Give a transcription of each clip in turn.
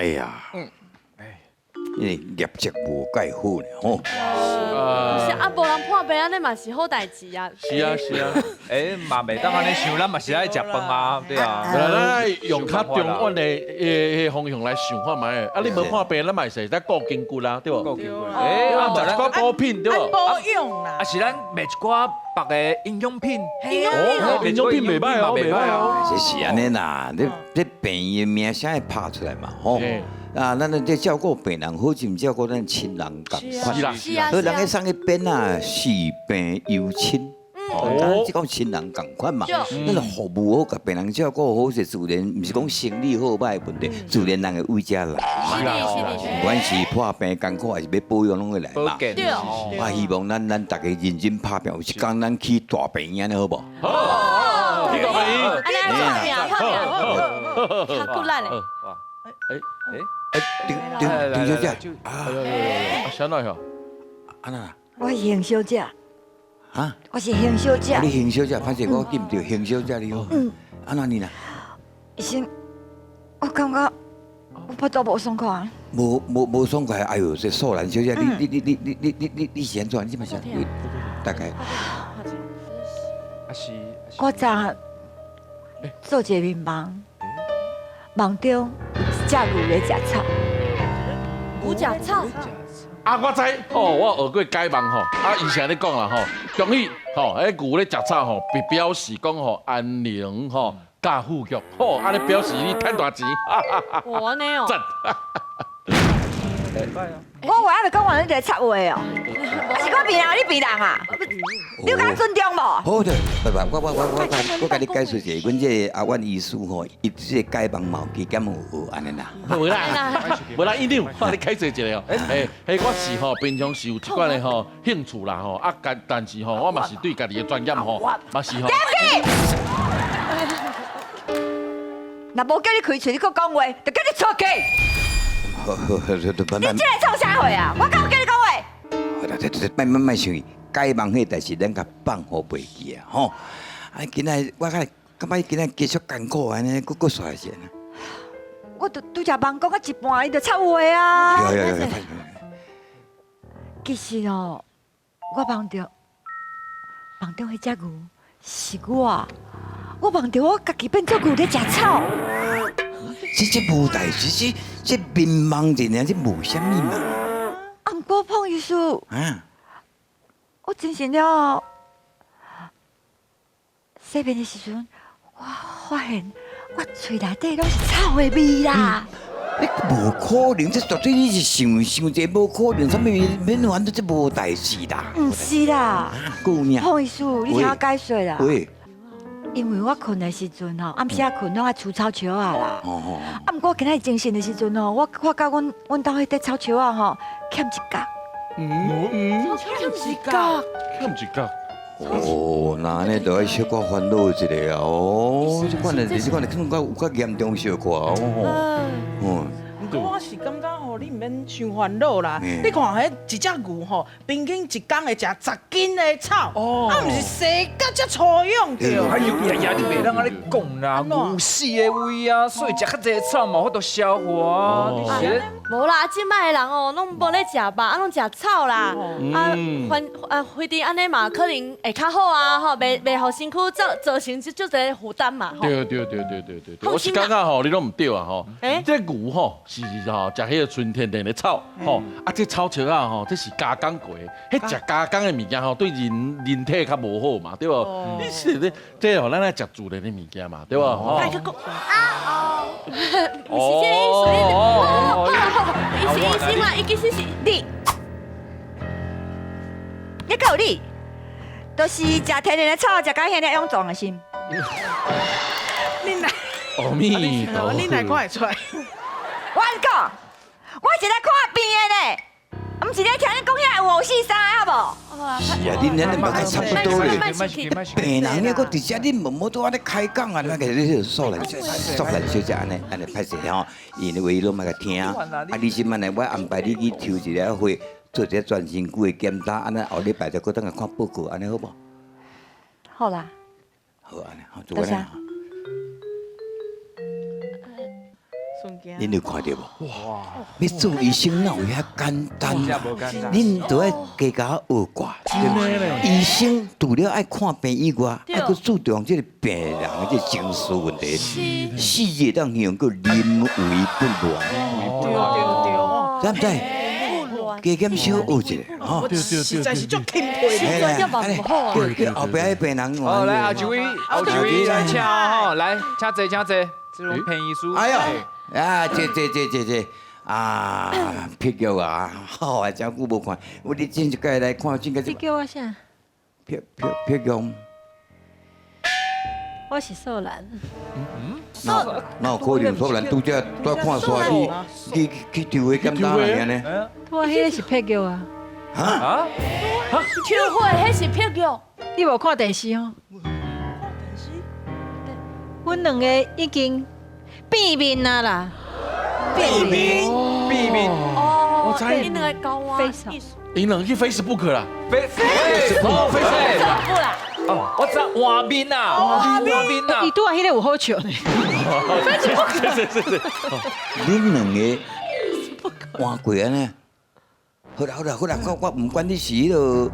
哎呀，因為業績無蓋好呢，吼。是啊，無人破病按呢嘛是好代誌啊。是啊是啊，欸，嘛袂當按呢想，咱嘛是愛食飯啊，對啊。來咱用較中遠的彼方向來想看覓，啊，你無破病，咱嘛會使顧筋骨啦，對無？顧筋骨。欸，啊，食一寡補品對無？保養啦。啊，是咱賣一寡別的營養品。營養品袂䆀哦，袂䆀哦。這是按呢啦，你這病院的名聲會拍出來嘛，吼。啊，咱這照顧病人好，就照顧咱親人仝款。是啦，是啊。所以人家送去編啊，視病猶親。哦，這講親人仝款嘛，咱就服務好，共病人照顧好勢，自然毋是講生理好䆀的問題，自然人會為遮來。是的，是的。不管是破病艱苦，還是欲保養，攏會來嘛。對。我希望咱逐家認真拍拼，有一工咱去大病院，好無？好，去大病院。按呢拍拼拍拼，較骨力嘞。欸欸，丁丁丁小姐，啊，啥來吼？啊那？我是邢小姐。啊？我是邢小姐。你邢小姐，反正我記毋著邢小姐你好。嗯。啊那你呢？醫生，我感覺我腹肚無爽快。無爽快，哎呦，這素蘭小姐，你你你你你你你你是按怎？你嘛是？大概。啊是。我昨做一個眠夢，夢中有一隻牛咧食草。牛食草。啊，我知，吼，我學過解夢吼，啊，伊是按呢講啦吼，恭喜，吼，彼牛咧食草吼，表示講吼安寧吼，佮富足，吼，按呢表示你趁大錢。哇，按呢哦。讚。我話還袂講完，你就來插話哦？啊是我病人，你病人啊？你有共尊重無？好的，不不，我共你解釋一下，阮這个阿阮醫師吼，伊這個解夢嘛有加減有學按呢啦。無啦，無啦，院長，我你解釋一下哦。欸，彼我是吼平常時有這款的吼興趣啦吼，啊，但是吼我嘛是對家己的專業吼，嘛是吼。若無叫你開喙，你閣講話，就叫你出去。你這來創啥貨啊？我敢有叫你講話？莫莫莫生氣，解夢彼代誌咱共放予袂記啊吼！啊，今仔我感覺今仔繼續艱苦按呢，閣閣煞一下。我拄拄才夢講到一半，伊就插話啊！有有有。其實哦，我夢著夢中彼隻牛是我，我夢著我家己變做牛咧食草。這無代誌，這眠夢一爾，這無啥物嘛。啊，毋過彭醫師，啊，我精神了後，洗面的時陣，我發現我喙內底攏是草的味啦。你無可能，這絕對你是想想這無可能，啥物免煩惱，這無代誌啦。毋是啦，姑娘，彭醫師，你聽我解說啦。喂。因為我睏的時陣吼，暗時仔睏攏愛除草笑仔啦。啊，毋過今仔日精神的時陣吼，我發覺阮兜彼塊草笑仔吼欠一角。欠一角。欠一角。哦，那按呢就愛小可煩惱一下啊！哦，這款的，這款的可能較有較嚴重小可哦。嗯。毋過我是感覺吼，你毋免傷煩惱啦。你看彼一隻牛吼，平均一工會食10斤的草，啊，毋是生甲遮粗勇著。哎呦呀呀，你袂當按呢講啦，牛死的胃啊，所以食較濟草嘛，有法度消化啊。無啦，這擺的人哦，攏無咧食肉，啊，攏食草啦。啊，反啊，反正按呢嘛，可能會較好啊，吼，袂予身軀造成這足濟負擔嘛。對對對對對對，我是感覺吼，你攏毋對啊吼。這牛吼是吼食彼个純天然的草吼，啊，這草笑仔吼，這是加工過的，彼食加工的物件吼，對人體較無好嘛，對無？你是咧，這吼咱愛食自然的物件嘛，對無？啊哦，毋是這個意思，哦，伊是醫生啦，伊其實是你，你敢有你，就是食天然的草，食甲遐爾臃腫的心。你來，阿彌陀佛，你來看會出來。我講，我是來看病的呢，毋是咧聽你講遐五四三的好無？是啊，恁恁嘛較差不多咧。病人咧，閣佇遮，恁無無拄按呢開講啊？你個素蘭素蘭小姐按呢按呢歹勢吼，𪜶的話攏莫共聽。啊，你這擺呢，我安排你去抽一个血，做一個全身骨的檢查，按呢後禮拜再閣轉來看報告，按呢好無？好啦。好按呢，好，做按呢。恁有看著無？哇！欲做醫生哪有遐簡單啊？恁都愛加加學過，對毋對？醫生除了愛看病以外，愛閣注重這个病人的這个情緒問題。四字當形容叫臨危不亂，對對對，知毋知？加減小學一下，吼。實在是足欽佩的。叫叫後壁的病人。好，來後一位，後一位來請吼，來請坐請坐，這種彭醫師。哎喲，啊，這這這這這，啊，撇腳啊，好啊，真久無看，我你前一擺來看，真個。你叫我啥？撇撇撇腳。我是素蘭。哪哪有可能素蘭拄才拄看煞你去去抽血檢查來呢？我彼个是撇腳啊！哈？抽血，彼是撇腳。你無看電視哦？看電視。阮兩個已經變面啊啦！變面，變面。哦，我知。𪜶兩个交換。𪜶兩个去 Facebook 啦。 Facebook，Facebook 啦。哦，我知換面啊，換面啊。伊拄仔彼个有好笑呢。是是是。恁兩个換過按呢？好啦好啦好啦，我我毋管你是彼个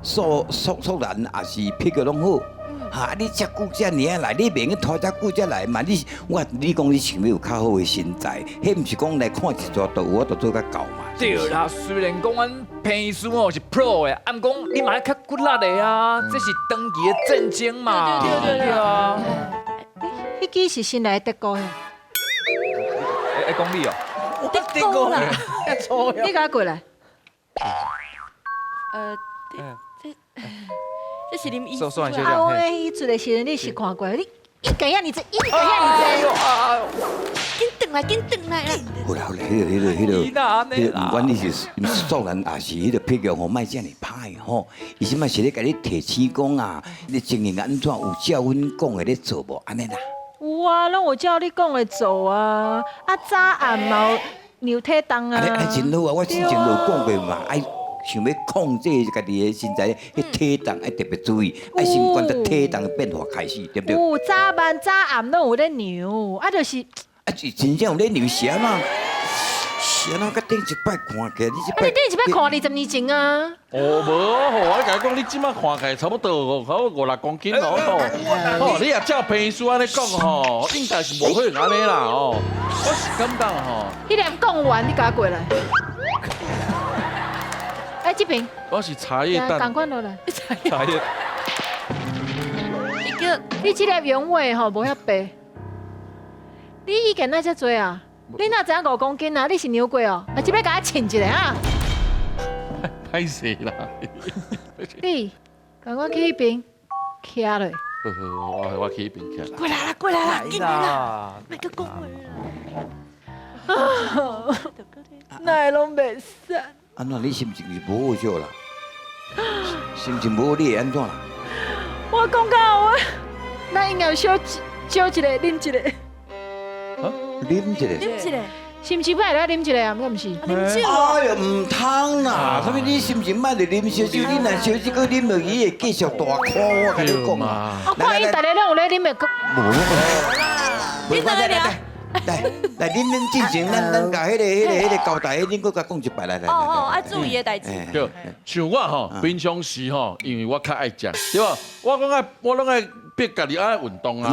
素素素蘭，抑是撇腳攏好。哈！你遮久遮爾仔來，你袂用拖遮久才來嘛？你我你講你想欲有較好的身材，彼毋是講來看一逝就有，我就做較到嘛。對啦，雖然講阮彭醫師吼是 pro 的，啊，毋過你嘛愛較骨力的啊，這是長期的戰爭嘛。對對對對啊！彼支是新來的德國的。會講你哦。德國啦。你共我過來。這這是啉醫師啊！我彼出的時陣，你是看過？你一個遐爾濟，一個遐爾濟。緊轉來，緊轉來啦！好啦好啦，彼个彼个彼个，彼个毋管你是素蘭抑是彼个撇腳吼，莫遮爾歹吼。伊這擺是咧共你提醒講啊，你情形按怎有照阮講的咧做無？按呢啦。有啊，攏有照你講的做啊。啊，早暗嘛有量體重啊。啊，真好啊！我之前就講過嘛，愛想欲控制家己的身材，彼體重愛特別注意，愛先觀察體重的變化開始，對不對？有早晚早暗攏有咧量，啊，就是。啊，是真正有咧量是按怎？是按怎？佮頂一擺看起來，你這啊，你頂一擺看20年前啊？哦，無吼，我共你講，你這擺看起來差不多，差不多五六公斤哦。吼，你若照彭醫師按呢講吼，應該是無可能按呢啦吼。我是感覺吼。彼粒講完，你共我過來。哎，這邊。我是茶葉蛋。仝款落來。茶葉。一個，你這粒原味吼無遐白。你以前哪遮濟啊？你哪知影5公斤啊？你是量過哦？啊，這擺共我稱一下啊！歹勢啦！你，共我去彼邊徛落。好好，我我去彼邊徛。過來啦，過來啦，緊來啦，莫閣講話啦。哪會攏袂使？按怎？你心情是無好少啦？心情無好，你會按怎啦？我講到我，咱應該小招一個啉一個。啉一個，啉一個，是毋是欲來啉一個啊？敢毋是？啉酒。哎呦，毋通啦！啥物你心情歹就啉燒酒，你若燒酒閣啉落去，會繼續大箍。我共你講啊。我看𪜶逐个攏有咧啉的，無。你怎個了？來來，恁恁進前，咱咱共彼个交代，恁閣共講一擺來來。哦哦，愛注意的代誌。對，像我吼，平常時吼，因為我較愛食，對無？我講愛，我攏愛逼家己愛運動啊，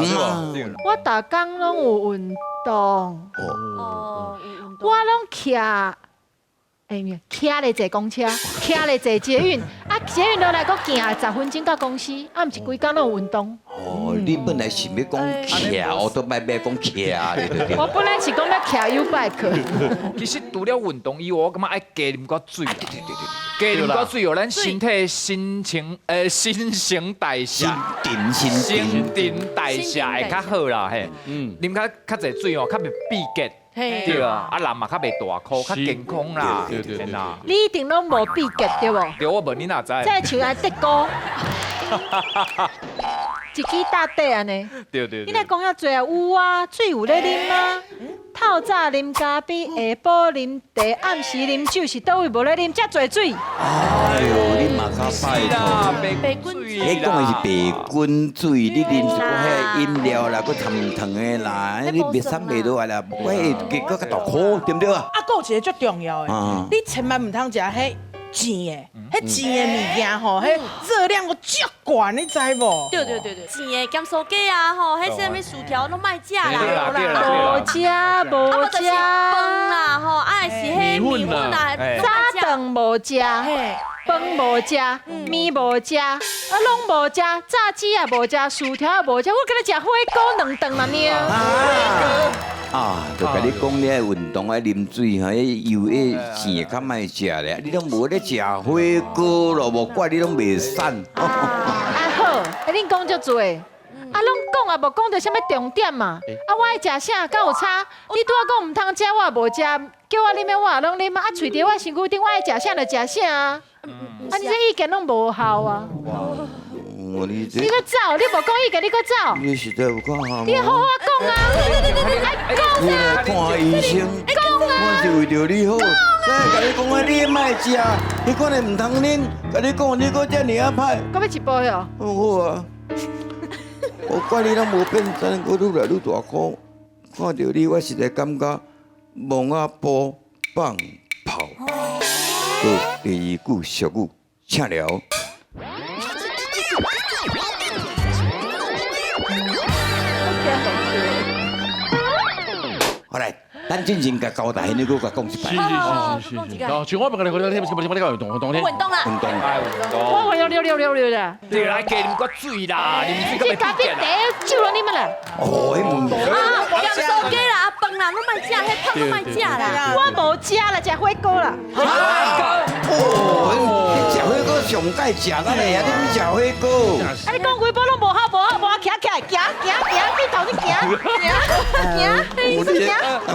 對無？我逐工攏有運動。哦。我攏騎，欸，騎咧坐公車，騎咧坐捷運，啊，捷運落來閣行10分鐘到公司，啊，毋是規工攏有運動。哦，你本來是欲講騎，我都欲欲講騎，對對。我本來是講欲騎 YouBike。其實除了運動以外，我感覺愛加啉寡水。對對對對。加啉寡水，予咱身體新陳新陳代謝，新陳代謝會較好啦嘿。嗯。啉較較濟水哦，較袂閉結。對啊，啊人嘛較袂大箍，較健康啦。對對對。你一定攏無秘訣對無？對，我無，你哪知？這像阿德哥，一支大底按呢。對對。你來講遐濟啊？有啊，水有咧啉啊。透早啉咖啡，下晡啉茶，暗時啉酒，是佗位無咧啉遮濟水？哎呦，你嘛較拜託。白滾水。你講的是白滾水，你啉一寡彼飲料啦，閣含糖的啦，你袂瘦袂落來啦，喂，結果較大箍，對毋對啊？啊，閣有一個足重要的，你千萬毋通食彼煎的，彼煎的物件吼，彼熱量閣足懸，你知無？對對對對，煎的鹹酥雞啊吼，彼啥物薯條攏莫食啦，無食無食，啊無就是飯啦吼，啊是彼麵粉啦，早頓無食，飯無食，麵無食，啊攏無食，炸雞也無食，薯條也無食，我敢若食火鍋兩頓嘛爾。啊，就共你講，你愛運動愛啉水吼，彼油彼煎的較莫食咧，你攏無咧食火鍋咯，無怪你攏袂瘦。啊好，啊恁講足濟，啊攏講也無講著啥物重點嘛。啊我愛食啥，敢有差？你拄仔講毋通食，我也無食，叫我啉的我也攏啉啊。啊揣佇我身軀頂，我愛食啥就食啥啊。啊你這意見攏無效啊！你你閣走，你無講意見，你閣走。你實在有看你好好講啊！愛講你來看醫生，我是為著你好，來共你講啊，你莫食，彼款的毋通啉，共你講，你閣遮爾仔歹。閣欲一步喲。好啊，我怪你攏無變瘦，閣愈來愈大箍。看著你，我實在感覺墓仔埔放炮。好，第二句俗語，請聊。好來，咱進前共交代，你閣共講一擺。是是是是是。哦，像我問你，你你你你運動運動運動啦，運動。運動。我溜溜溜溜溜啦。對啦，加啉寡水啦，啉水這咖啡茶酒攏啉啦。哦，彼毋。啊，鹹酥雞啦，啊飯啦，攏莫食，彼飯攏莫食啦。我無食啦，食火鍋啦。哦，你食火鍋上蓋食咱的啊，你毋食火鍋。啊，你講規晡攏無好無好無好，徛起來行行行，去頭去行行行。我你人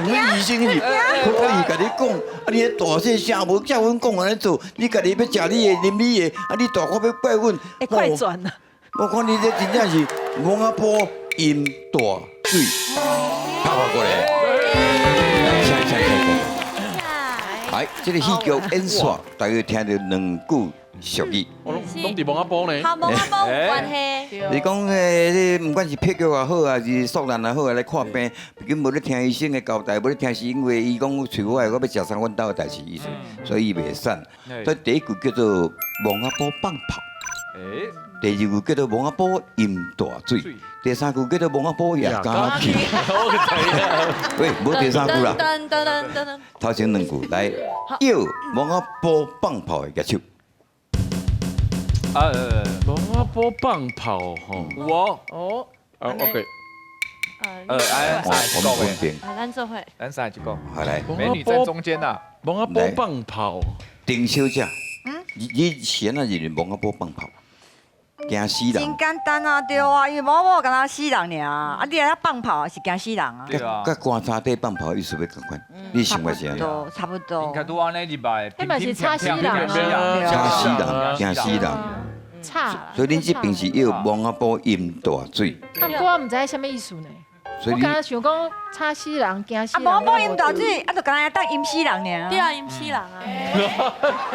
阮醫生是可以共你講，啊你彼大細聲無照阮講按呢做，你家己欲食你的，啉你的，啊你大箍欲怪阮。會快轉啊！我看你這真正是墓仔埔飲大水，拍拍過來。請請請請。來，這個戲劇演煞，大家聽著兩句俗語。我攏攏佇墓仔埔呢。和墓仔埔有關係。你講這毋管是撇腳也好，還是素蘭也好，來看病，畢竟無咧聽醫生的交代，無咧聽是因為伊講喙我的，我欲食啥阮兜的代誌意思，所以伊袂瘦。所以第一句叫做墓仔埔放炮，第二句叫做墓仔埔飲大水，第三句叫做墓仔埔也敢去。喂，無第三句啦。頭前兩句來，要墓仔埔放炮的舉手。墓仔埔放炮吼，有哦，哦，啊，OK，哎，我們分邊，咱做伙，咱三個一個，好來，美女在中間呐，墓仔埔放炮，丁小姐，你是按怎認為墓仔埔放炮？驚死人。真簡單啊，對啊，因為墓仔埔敢若死人爾，啊，你若放炮是驚死人啊。對啊。佮棺材底放炮意思欲仝款，你想法是按怎？差不多。應該都按呢入來。彼嘛是吵死人啊！吵死人，驚死人。吵。所以恁這邊是要墓仔埔飲大水。啊，毋過我毋知啥物意思呢。我敢若想講吵死人，驚死人。啊，墓仔埔飲大水，啊，就敢若當飲死人爾。對啊，飲死人啊。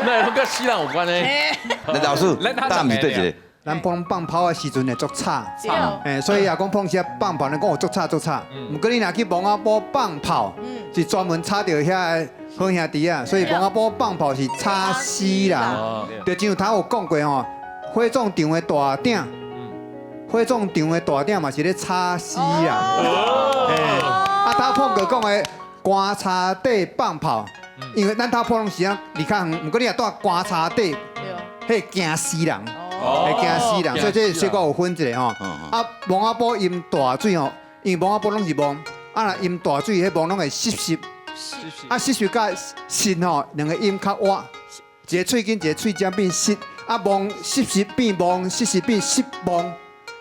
那攏佮死人有關呢？那老師，答案是對一個。咱放放炮的時陣會足吵，所以也講放時放炮，咱講有足吵足吵。毋過你若去墓仔埔放炮，是專門吵著遐个好兄弟啊，所以墓仔埔放炮是吵死人。就像頭有講過吼，火葬場的大鼎，火葬場的大鼎嘛是咧吵死人。啊，頭碰過講的棺材底放炮，因為咱頭埔攏是啊離較遠，毋過你若蹛棺材底，彼驚死人。會驚死人，所以這小可有分一下吼。啊，墓仔埔飲大水吼，因為墓仔埔攏是墓，啊若飲大水，彼墓攏會濕濕，啊濕濕佮濕吼，兩個音較倚，一個喙緊，一個喙尖變濕，啊墓濕濕變墓，濕濕變濕墓，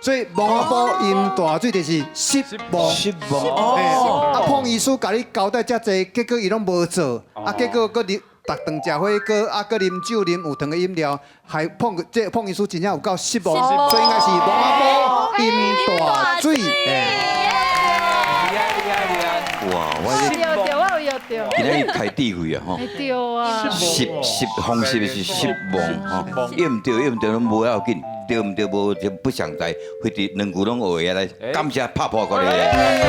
所以墓仔埔飲大水就是濕墓。濕墓。啊，邝醫師共你交代遮濟，結果伊攏無做，啊結果閣你。逐頓食火鍋，啊，閣啉酒啉有糖的飲料，還碰這碰醫師真正有夠失望，所以應該是墓仔埔飲大水。厲害厲害厲害！哇，我對對，我有對。今仔日開智慧啊吼！對啊。失失風濕是失望吼，對毋對？對毋對？攏無要緊，對毋對？無就不想知，非得兩句攏學會來，感謝拍破過來。